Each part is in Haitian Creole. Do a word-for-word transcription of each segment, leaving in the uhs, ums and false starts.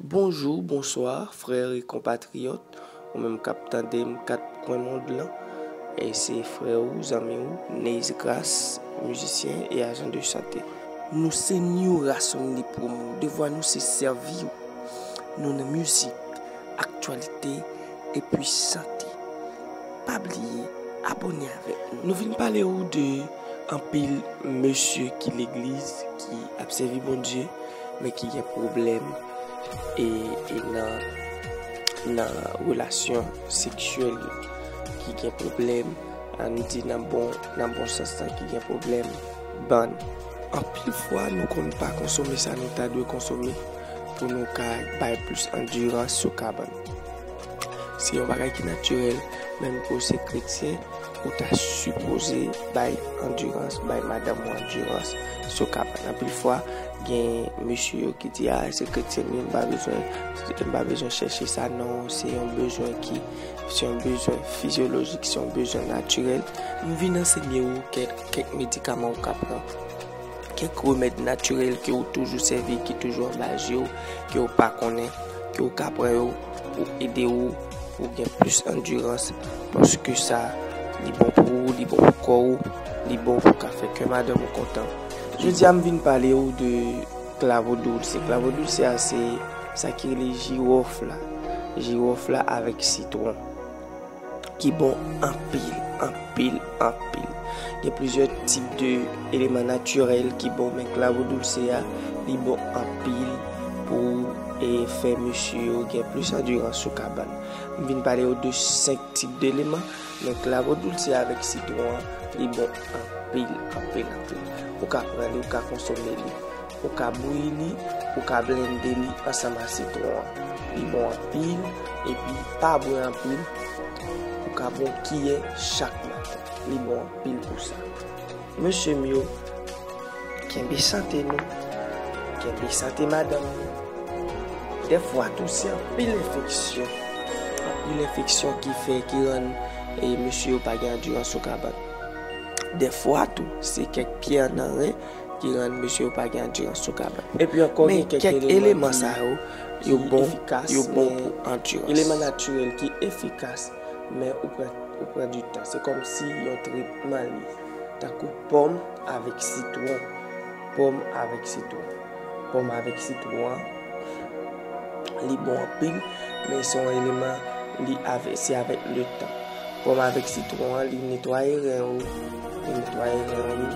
Bonjou, bonswa, frè e konpatriyòt, ou menm k ap tande m kat kwen mond lan. E se frè ou, zanmi ou, Neis Gras, mizisyen e ajan de sante. Nou se New Rason Li Promo. Devwa nou se sèvi w. Nou nan mizik, aktyalite, epi sante. Pa bliye abòne avèk nou. Nou vin pale w de anpil mesye ki legliz, ki ap sèvi Bondye, men ki gen pwoblèm e, e nan, nan relasyon seksyèl yo, ki gen pwoblèm, ann di nan bon, nan bon sans lan, ki gen pwoblèm bann. Anpil fwa, nou konn pa konsome sa nou ta dwe konsome pou nou ka bay plis andirans sou kabann. Se yon bagay ki natirèl, menm ke w se kretyen, ou ta sipoze bay andirans, bay madanm ou andirans sou kabann. Anpil fwa, gen mesye yo ki di, "A, se kretyen m ye, m pa bezwen, m pa bezwen chèche sa." Non, se yon bezwen ki, se yon bezwen fizyolojik, se yon bezwen natirèl. M vin ansenye ou kèk, kèk medikaman ou ka pran. Kèk remèd natirèl ke w toujou sèvi, ki toujou anba je w, ke w pa konnen, ke w ka pran yo pou ede w, pou w gen plis andirans, paske sa, li bon pou ou, li bon pou kò ou, li bon pou w ka fè kè madanm ou kontan. Jodi a, m vin pale w de Clavo Dulce. Clavo Dulce a, se sa ki rele jiwòf la. Jiwòf la avèk sitwon. Ki bon anpil, anpil, anpil. Gen plizyè tip de eleman natirèl ki bon, men Clavo Dulce a, li bon anpil pou, e, fè mesye yo gen plis andirans sou kabann. M vin pale yo de senk tip de eleman, men Clavo Dulce avèk sitwon an, li bon anpil, anpil, anpil. Ou ka pran li, ou ka konsome li. Ou ka bouyi li, ou ka blende li ansanm ak sitwon an. Li bon anpil, epi pa bwè anpil. Ou ka bwè yon kiyè chak maten. Li bon anpil pou sa. Mesye m yo, kenbe sante nou, kenbe sante madanm nou. Dèfwa tou, se anpil enfeksyon. Anpil enfeksyon ki fè, ki rann, e, mesye yo pa gen andirans sou kabann. Dèfwa tou, se kèk pyè nan ren ki rann mesye yo pa gen andirans sou kabann. Epi ankò, men gen kèk, kèk eleman, eleman ki, sa yo, yo bon, efikas, yo bon, men pou andirans. Eleman natirèl ki efikas, men ou pran, ou pran di tan. Se kòmsi yon tretman li. Tankou pòm avèk sitwon. Pòm avèk sitwon. Pòm avèk sitwon an, li bon anpil, men se yon eleman, li avè-, se avèk letan. Pòm avèk sitwon an, li netwaye ren ou, li netwaye ren ou,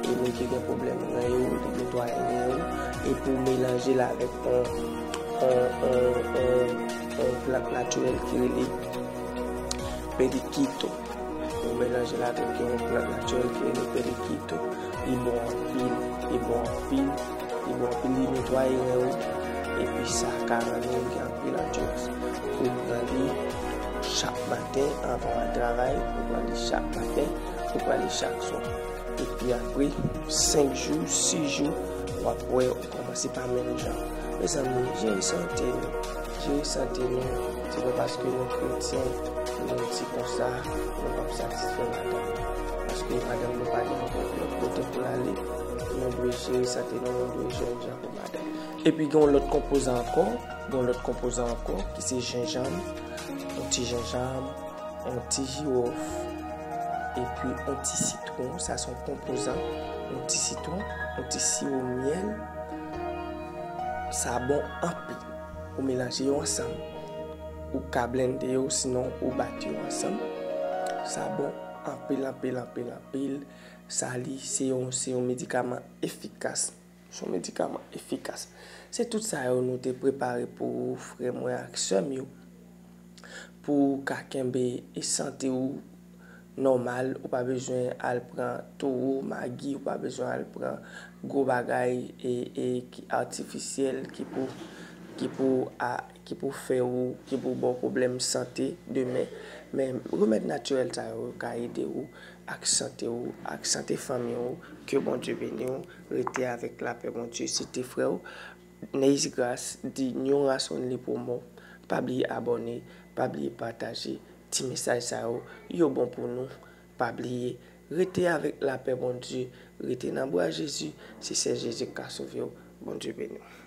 e moun ki gen pwoblèm ren yo, li netwaye ren yo, epi w melanje l avèk yon, yon, yon, yon, yon plant natirèl ki rele pelikito. Ou melanje l avèk yon plant natirèl ki rele pelikito. Li bon anpil, li bon anpil, li bon anpil, li netwaye ren ou. Epi sa ka rann ou gen anpil andirans. Ou pran li chak maten anvan w al travay, ou pran li chak maten, ou pran li chak swa. Epi apre senk jou, sis jou, w ap wè ou kòmanse pa menm jan. Mezanmi, jere sante nou. Jere sante nou. Se pa paske nou kretyen, nou di konsa, nou p ap satisfè madanm nou. Paske madanm nou pa gen lòt kote pou l ale. Nou dwe jere sante nou, nou dwe jwenn jan pou madanm nou. Epi gen yon lòt konpozan ankò, gen yon lòt konpozan ankò, ki se jenjanm, yon ti jenjanm, yon ti jiwòf, epi yon ti sitwon, sa se yon konpozan, yon ti sitwon, yon ti siwo myèl, sa bon anpil. Ou melanje yo ansanm. Ou ka blende yo, sinon ou bat yo ansanm. Sa bon anpil, anpil, anpil, anpil. Sa li, se yon, se yon medikaman efikas. Se yon medikaman efikas. Se tout sa yo nou te prepare pou ou, frè mwen ak sè m yo. Pou w ka kenbe e sante w nòmal, ou pa bezwen al pran towo, magi, ou pa bezwen al pran gwo bagay e, e ki atifisyèl, ki pou, ki pou a, ki pou fè ou, ki pou ba w pwoblèm sante demen. Men remèd natirèl sa yo ka ede ou ak sante w, ak sante fanmi w. Ke Bondye beni w. Rete avèk lapè Bondye. Se te frè w Neis Gras di New Rason Li Promo. Pa bliye abòne, pa bliye pataje ti mesaj sa yo. Yo bon pou nou. Pa bliye, rete avèk lapè Bondye. Rete nan bra Jezi. Se sèl Jezi k ka sove w. Bondye beni w.